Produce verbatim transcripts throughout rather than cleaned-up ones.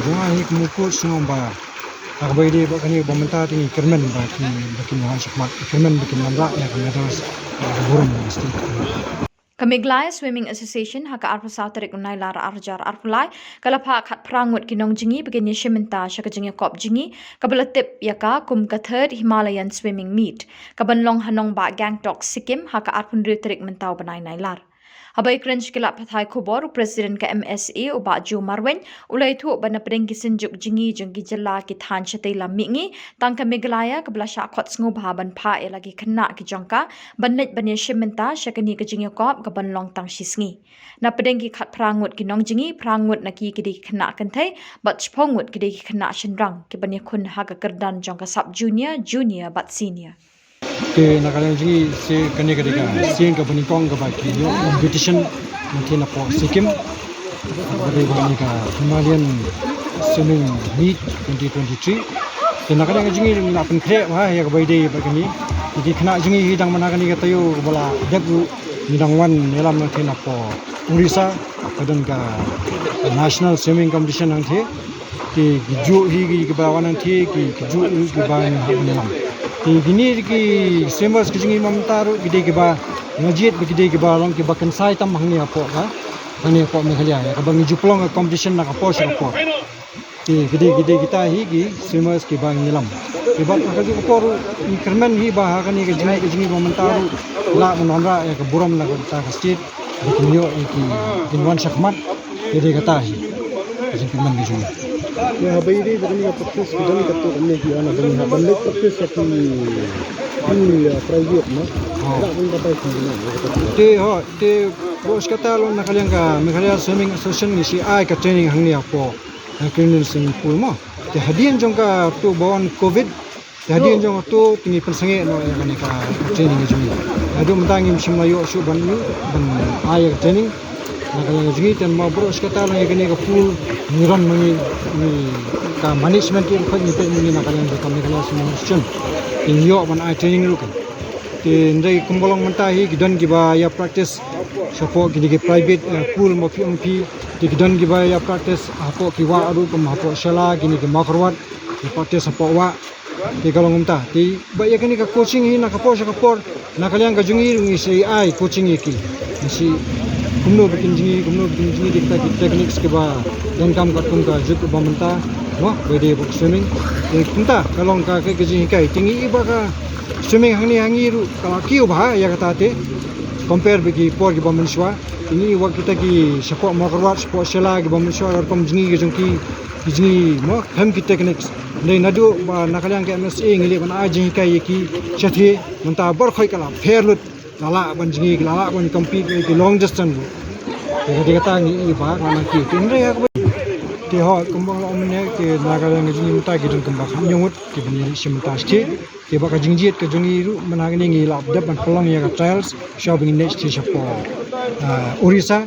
Wa hi kumno ko sngewbha. Haba ïadei bad kane ba mynta te ngi kyrmen ba ki, ba kin wan shakhmat, kyrmen ba kin wanrah ïa ka medals, ïa ka burom ïa ka state. Ka Meghalaya Swimming Association ha ka arphew saw tarik u Nailar arhajar arphew lai ka la phah khatphra ngut ki nongjngi ba kin ïashim bynta sha ka jingïakop jngi kaba la tip ïa ka kum ka Third Himalayan Swimming Meet kaban long ha nongbah Gangtok, Sikkim ha ka arphew hynriew tarik mynta u bnai Nailar. Haba ïakren sha ki lad pathai khubor, u President ka M S A u Bah Joe Marwein u la ïathuh ba na pdeng ki synjuk jngi jong ki jylla ki thaiñ shatei lam mihngi, tang ka Meghalaya kaba la shah khot sngewbha ban phah ïa la ki khynnah ki jong ka ban leit ban ïashim bynta sha kane ka jingïakop kaban long tang shisngi. Na pdeng ki khatphra ngut ki nongjngi, phra ngut na ki ki dei ki khynnah kynthei bad shiphew ngut ki dei ki khynnah shynrang kiban ïakhun ha ka kyrdan jong ka sub junior, junior bad senior. Te na ka liang jong ngi, sien kane ka dei ka sien kaba nyngkong kaba ki ïoh invitation na ki na pdeng Sikkim. Kaba dei ba kane ka Himalayan Swimming Meet twenty twenty-three. Te na ka liang jong ngi ngi la pynkhreh bha ïa kaba ïadei bad kane. Te ki khynnah jong ngi hi dang man ha kane ka taïew kaba la dep ruh ngi dang wan ïalam na ki na pdeng Orissa. Ka don ka National Swimming Competition hangtei. Te ki juh hi ki, kiba wan hangtei ki, ki juh hi kiba ngi hap ngi lam. Te kine ki swimmers ki jong ngi mynta ruh ki dei kiba nga jied ba ki dei kiba long kiba kynsai tam hangne hapoh ka, hangne hapoh Meghalaya, ïa kaba ngi ju pynlong ka competition na ka por sha ka por. Te ki dei, ki dei kita hi ki swimmers kiba ngi lam. Te bad ha kajuh ka por ruh ngi kyrmen hi ba ha kane ka jingïaid ka jong ngi ba mynta ruh lah ban wanrah ïa ka burom na kata ka state. Ba kin ïoh ïa ki, kin wan shakhmat. Ïa dei kata hi ka jingkyrmen ka jong ngi. Ïa, haba ïadei bad kane ka practice, ki don katto katne ki, ana, ban, ban leit practice ha ki, ki, ïa, private, no? Oh. Ka ban batai ki, no, ïa kata. Te, ho, te, bad kata long na ka liang ka Meghalaya Swimming Association ngi sa ai ka training hangne hapoh, ha, Crinan Swimming Pool, mo. Te hadien jong kato ba wan covid, te hadien jong kato te ngi pynsangeh noh ïa kane ka training ka jong ngi. Haduh mynta ngim shym la ïoh shuh ban, ban ai ïa ka training na ka liang ka jong ngi, te namar ba baroh shi katta long ïa kane ka pool ngi run ma ngi, ngi, ka management ki ruh ngi peit ma ngi na ka liang jong ka Meghalaya Swimming Association. Te ngi ïoh ban ai training ruh kan. Te hynrei kumba long mynta hi ki don kiba ïa practice shapoh kine ki private, eh, pool ma phi ong phi. Te ki don kiba ïa practice hapoh ki wah ruh, kum hapoh shela, kine ki Mawkyrwat, ki practice hapoh wah. Te ka long kumta. Te ba ïa kane ka coaching hi na ka por sha ka por, na ka liang ka jong ngi ruh ngi sa ai coaching ïa ki. Ngi sa kumno ba kin jngi, kumno ba kin jngi, dei kita ki techniques kiba donkam katkum ka juk ba mynta, mo, ba ïadei bad swimming. Te kumta ka long ka, ka, ka jinghikai. Te ngi i ba ka swimming hangne ha ngi ruh ka la kiew bha ïa kata te compare bad ki por kiba mynshuwa. Te ngi i ba kita ki shapoh Mawkyrwat, shapoh shela kiba mynshuwa, ka rukom jngi ka jong ki, ki jngi, mo, khlem ki techniques. Hynrei naduh ba na ka liang ka M S A ngi leh ban ai jinghikai ïa ki shathie, mynta baroh khoit ka la pher lut, la lah ban jngi, la lah ban compete ïa ki long distance. Te ka dei kata ngi i ba ka la nang kiew. Te hynrei ha kaba, te ho, kumba nga la ong mynne, te na ka liang ka jong ngi mynta ki don kumba khathynñiew ngut kiba ngi leit shim bynta shathie. Te ba ka jingjied ka jong ngi ruh mynta kane ngi la dep ban pynlong ïa ka trials, shuwa ba ngin leit shathie shapoh, ah, Orissa.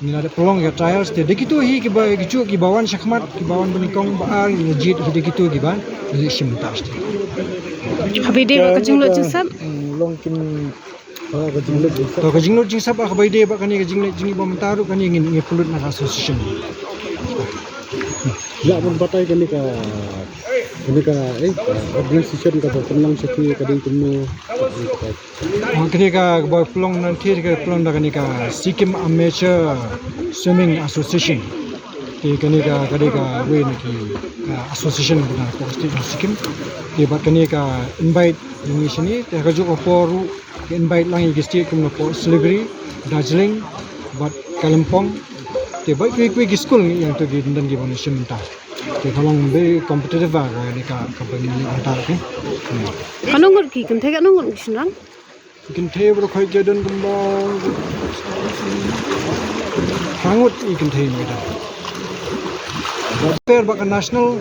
Ngi la dep pynlong ïa ka trials, te da kito hi kiba, kijuh kiba wan shakhmat, kiba wan ba nyngkong ba ar, ngi la jied hi da kito kiba ngi leit shim bynta shathie. Haba ïadei bad ka jinglut jingsep? Hmm, long kin, ah, ka jinglut jingsep. To, ka jinglut jingsep, ah, kaba ïadei bad kane ka jingleh jngi ba mynta ruh kane ngin, ngin pynlut na ka association. Ïa ban batai kane ka, kane ka, eh, organization kaba pynlong shathie ka dei kumno? Kane ka, kaba pynlong nangtei ka pynlong da kane ka Sikkim Amateur Swimming Association. Te kane ka, ka dei kawei na ki, ah, association kaba na ka state jong Sikkim. Te bad kane ka invite ïa ngi shane, te ha kajuh ka por ruh ka invite lang ïa ki state kum na pdeng Siliguri, Darjeeling bad Kalimpong. Te bad kiwei kiwei ki skul ngi ïa to ki dang ki ban shim bynta. Te ka long very competitive ba kane ka, kaba ngi ïa bynta, okay. Hmm. Katno ngut ki kynthei, katno ngut ki shynrang? Kynthei baroh khoit ki don kumba phra ngut ki kynthei ngi don. Ba per ba ka national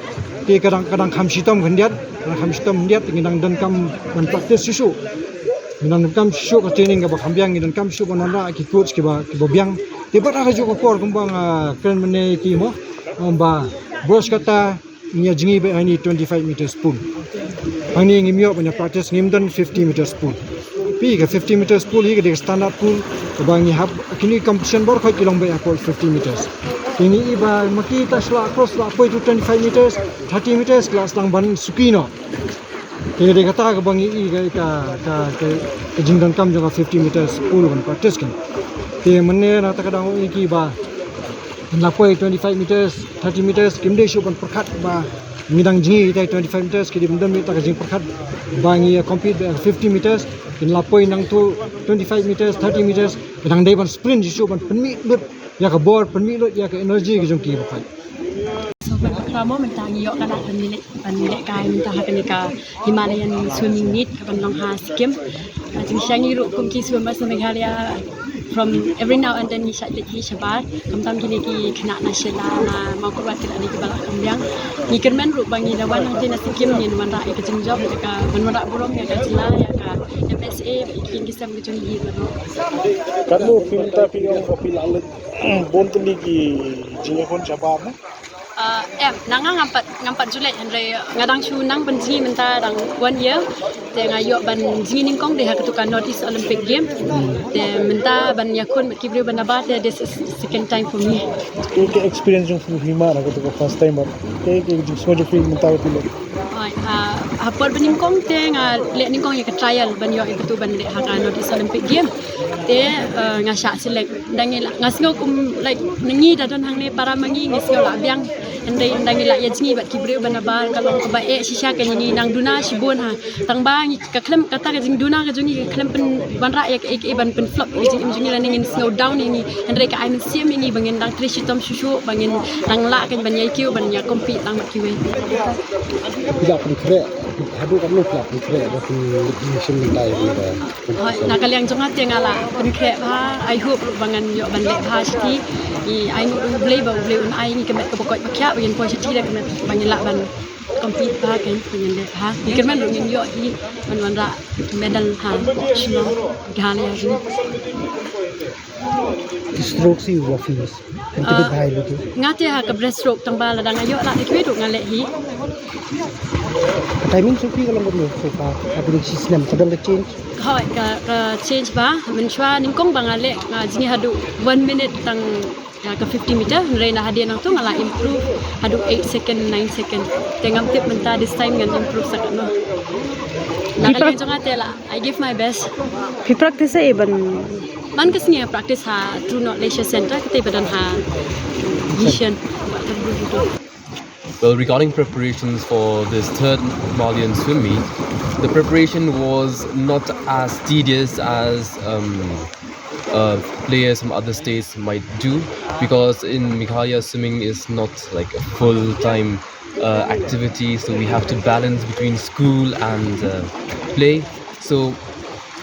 te ka dang, ka dang kham shitom khyndiat, ka dang kham shitom khyndiat, ngi dang donkam ban practice shuh shuh. Ngi dang donkam shuh shuh ka training kaba kham biang, ngi donkam shuh ban wanrah ki coach kiba, kiba biang. Te bad ha kajuh ka por kumba nga kren mynne ki mo, ba baroh shi katta ngi ïa jngi beit ha kane twenty-five meters pool. Hangne ngim ïoh ban ïa practice, ngim don fifty meters pool. Phi, ka fifty meters pool hi ka dei ka standard pool kaba ngi hap, kine competition baroh khoit ki long beit hapoh fifty meters. Te ngi i ba ma ki ta shu la cross la poi to twenty-five meters, thirty meters ki la sdang ban suki noh. Te dei kata kaba ngi i ka, ka, ka, ka, ka jingdonkam jong ka fifty meters pool ban practice kan. Te mynne na kata ka daw ngi ki ba la poi twenty-five meters, thirty meters, kim dei shuh ban pyrkhat ba ngi dang jngi ita i twenty-five meters, ki dei ban don ita ka jingpyrkhat ba ngi ïa compete ba fifty meters, kin la poi nangtu twenty-five meters, thirty meters, ki dang dei ban sprint shuh ban pynmih lut ïa ka bor, pynmih lut ïa ka energy ka jong ki ba poi. So, ban bakla mo mynta ngi ïoh ka lad ban leh, ban lehkai mynta ha kane ka Himalayan Swimming Meet kaban long ha Sikkim. Ka jingshah ngi ruh kum ki swimmers na Meghalaya, from every now and then ngi shah leit hi shabar. Khamtam kine ki khynnah na Shella, na Mawkyrwat, kine kiba la kham biang. Ngi kyrmen ruh ba ngi da wan hangtei na Sikkim ngin wanrah ïa ka jingjop, ïa ka ban wanrah burom ïa ka jylla, ïa ka M S A, ïa ki ïing ki sem ki jong ngi baroh. Katno phi mynta phi ong ba phi la leit bun tylli ki jingïakhun shabar ne? Ah, em, na nga ngam pat, ngam pat ju leit, hynrei nga dang shu nang ban jngi mynta dang one year. Te nga ïoh ban jngi nyngkong dei ha katu ka North East Olympic Game. Te mynta ban ïakhun bad ki briew ba nabar, te this is second time for me. Ka, ka experience jong phi, phi ma na katu ka first time bad ka, ka jingsngew jong phi mynta ba phi leit? Oi, ah, ha por ba nyngkong te nga leh nyngkong ïa ka trial ban ïoh ïa katu ban leh ha ka North East Olympic Game. Te, ah, nga shah select. Ynda ngi la, nga sngew kum, like, ngi da don hangne para ma ngi, ngi sngew la biang. Hynrei ynda ngi la ïa jngi bad ki briew ba nabar, ka long kaba eh shisha ka, ngi nang duna shibun ha. Tang ba ngi ka khlem, kata ka jingduna ka jong ngi ka khlem pynwanrah ïa kaei kaei ban pynflop ïa ka jingim jong ngi lane ngin sngew down ïa ngi. Hynrei ka ai mynsiem ïa ngi ba ngin dang trei shitom shuh shuh, ba ngin dang lah kan ban ïai kiew ban ïa compete tang bad kiwei. Phi la pynkhreh, haduh katno phi la pynkhreh ba phi shim bynta ïa kane ka Hooid, na ka liang jong nga te nga la pynkhreh bha, I hope ruh ba ngan ïoh ban leh bha shiti. I ai nguh ïa U Blei ba U Blei un ai ngi ka met kaba koit ba khiah ba ngin poi shiti da ka met ba ngin lah ban compete bha, kan, ba ngin leh bha. Ngi kyrmen ruh ngin ïoh hi ban wanrah medal ha Shillong, Meghalaya jong ngi. Ki stroke hi uba phi compete bha ïa lade? Nga te ha ka breaststroke tang ba lada nga ïoh lad da kiwei ruh nga leh hi. Ka timing jong phi ka long kumno so far? Ka dang shi snem, ka dang ka change? Hooid, ka, ka change bha. Mynshuwa nyngkong ba nga leh, nga jngi haduh one minute tang, ïa, ka fifty meter, hynrei na hadien nangtu nga la improve haduh eight second, nine second. Te ngam tip mynta this time ngan improve sa katno. Na ka liang jong nga te la, I give my best. Phi practice ïa i ban? Man ka sngi practice ha True North Leisure Centre, kata ba don ha Mission. Well, regarding preparations for this third Himalayan swim meet, the preparation was not as tedious as, um, uh, players from other states might do, because in Meghalaya, swimming is not like a full-time, uh, activity, so we have to balance between school and, uh, play. So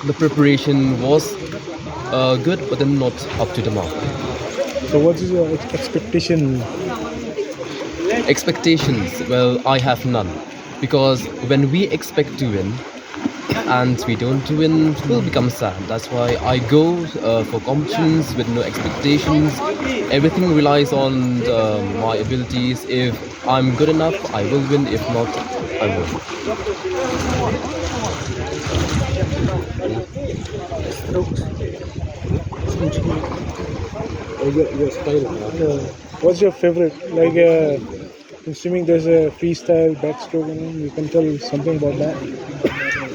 the preparation was, uh, good, but then not up to the mark. So what is your ex-, expectation? Expectations? Well, I have none, because when we expect to win and we don't win, we'll become sad. That's why I go, uh, for competitions with no expectations. Everything relies on, uh, my abilities. If I'm good enough, I will win. If not, I won't. Strokes. Oh, your, your style. Yeah. What's your favorite? Like, uh, I'm assuming there's a freestyle, backstroke, you know, you can tell something about that?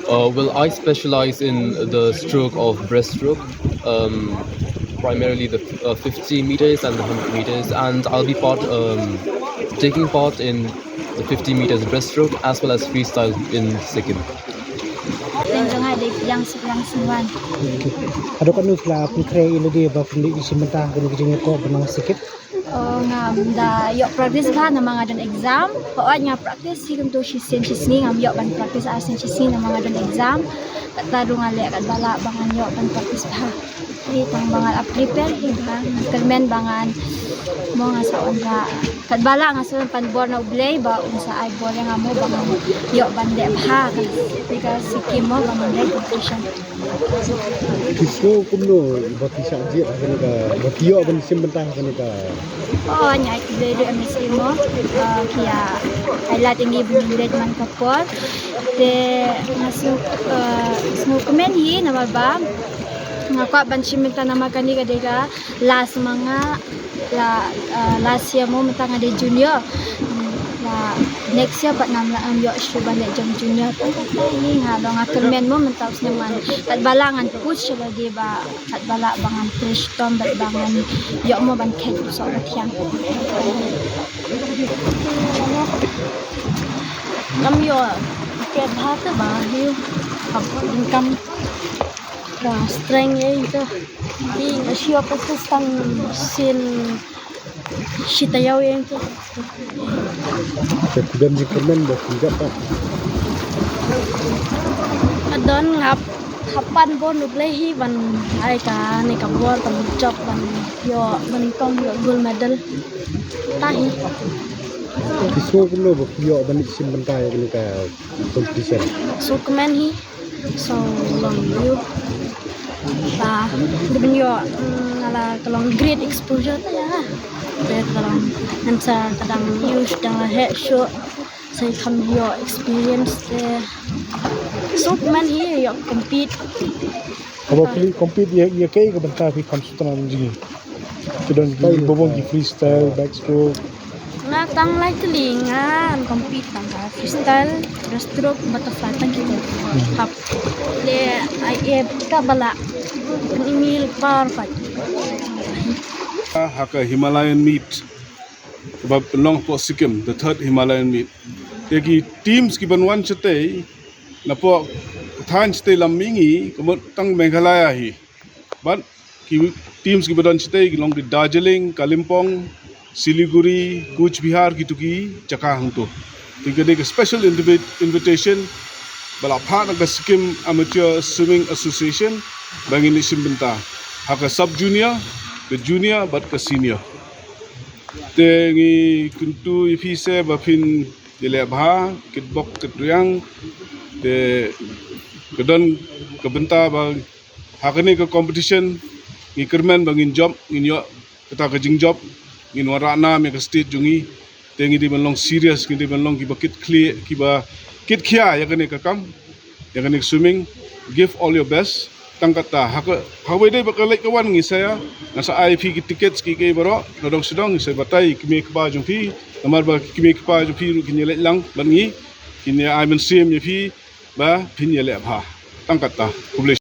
Uh, well, I specialize in the stroke of breaststroke, um, primarily the, uh, fifty meters and the hundred meters, and I'll be part, um, taking part in the fifty meters breaststroke as well as freestyle in Sikkim. Kyrteng jong nga dei Yang Suklang Singwan. Haduh katno phi la pynkhreh ïa lade ba phin leit shim bynta ha kane ka jingïakob ba nang Sikkim? Oh, ngam da ïoh practice bha namar nga don exam. Hooid nga practice hi kumto shisien shisngi, ngam ïoh ban practice arsien shisngi namar nga don exam. Kata ruh nga leh katba lah ba ngan ïoh ban practice bha. Hi tang ba nga la prepare hi bha, nga kyrmen ba ngan, mo, nga sa wanrah. Katba lah nga sa pan bor na U Blei ba un sa ai bor ïa nga mo ba ngan ïoh ban leh bha. Ka, ka Sikkim mo ba ngan leh competition. Phi sngew kumno ba phi shah jied ha kane ka, ba phi ïoh ban shim bynta ha kane ka? Oh, nga ai khublei ruh ïa M S A mo, ah, ki ïa highlight ïa ngi ba ngin leit man ka por. Te nga sngew, ah, sngewkmen hi namar ba nga Nga kwah ban shim mynta namar kane ka dei ka last ma nga, la, ah, last year mo mynta nga dei junior. La next year pat ngam lah, ngam ïoh shuh ban leh jong junior pat. Nga long, nga kyrmen mo mynta u snem ngan, pat ba lah ngan push lagi ba, pat ba lah ba ngan push tom, pat ba ngan ïoh mo ban khet u soh ba thiang. Ngam ïoh khet bha te ba hi ka income ka strength ïa ito. Hi nga shu ïoh practice tang sien shi taïew ïa ito. Te phi don jingkyrmen ba phin jop pat? Ka don, nga hap pan bor na U Blei hi ban ai kane ka bor ban jop ban ïoh, ban kong ïoh gold medal. Ta hi. Phi sngew kumno ba phi ïoh ban leit shim bynta ïa kane ka competition? Sngew kmen hi. So long ïa u ba dei ban ïoh, mm, nga la, ka long great exposure ta ïa nga. Te ka long ngan sa, ka dang ïa u shu dang la heh shuh. Sa kham ïoh experience te. Sngew kmen hi ïoh compete. Haba phi compete ïa, ïa kaei ka bynta phi kham sngewtynnat jingim? Phi don ki, ba bun ki freestyle, backstroke. Nga tang lai tylli nga compete tang ka freestyle, breaststroke, butterfly, tang kito. Hap leh ai e ka ba lah. Ni mil par pat. Ha ka Himalayan meet ba pynlong hapoh Sikkim, the third Himalayan meet. Te ki teams ki ban wan shatei napoh thaiñ shatei lam mihngi, ka mut tang Meghalaya hi. Bad ki teams ki ba don shatei ki long ki Darjeeling, Kalimpong, Siliguri, Cooch Behar, kito ki jaka hangto. Te ka dei ka special invi-, invitation ba la phah na ka Sikkim Amateur Swimming Association ba ngin ïa shim bynta ha ka sub junior, ka junior bad ka senior. Te ngi kyntu ïa phi se ba phin ïaleh bha, kitbok kitriang. Te ka don ka bynta ba ha kane ka competition ngi kyrmen ba ngin jop, ngin ïoh kata ka jingjop, ngin wanrah nam ïa ka state jong ngi. Te ngi dei ban long serious, ngi dei ban long kiba kit khlieh, kiba kit khia ïa kane ka kam, ïa kane ka swimming. Give all your best. Tang kata, ha ka, ha kaba ïadei bad ka leit ka wan ngi sa ïa, ngan sa ai phi ki tickets ki, ki baroh, nadong shadong ngi sa batai ïa ki kmie ki kpa jong phi, namar ba ki kmie ki kpa jong phi ruh kin ïa leit lang bad ngi, kin ïa ai mynsiem ïa phi ba phin ïaleh bha. Tang kata, khublei.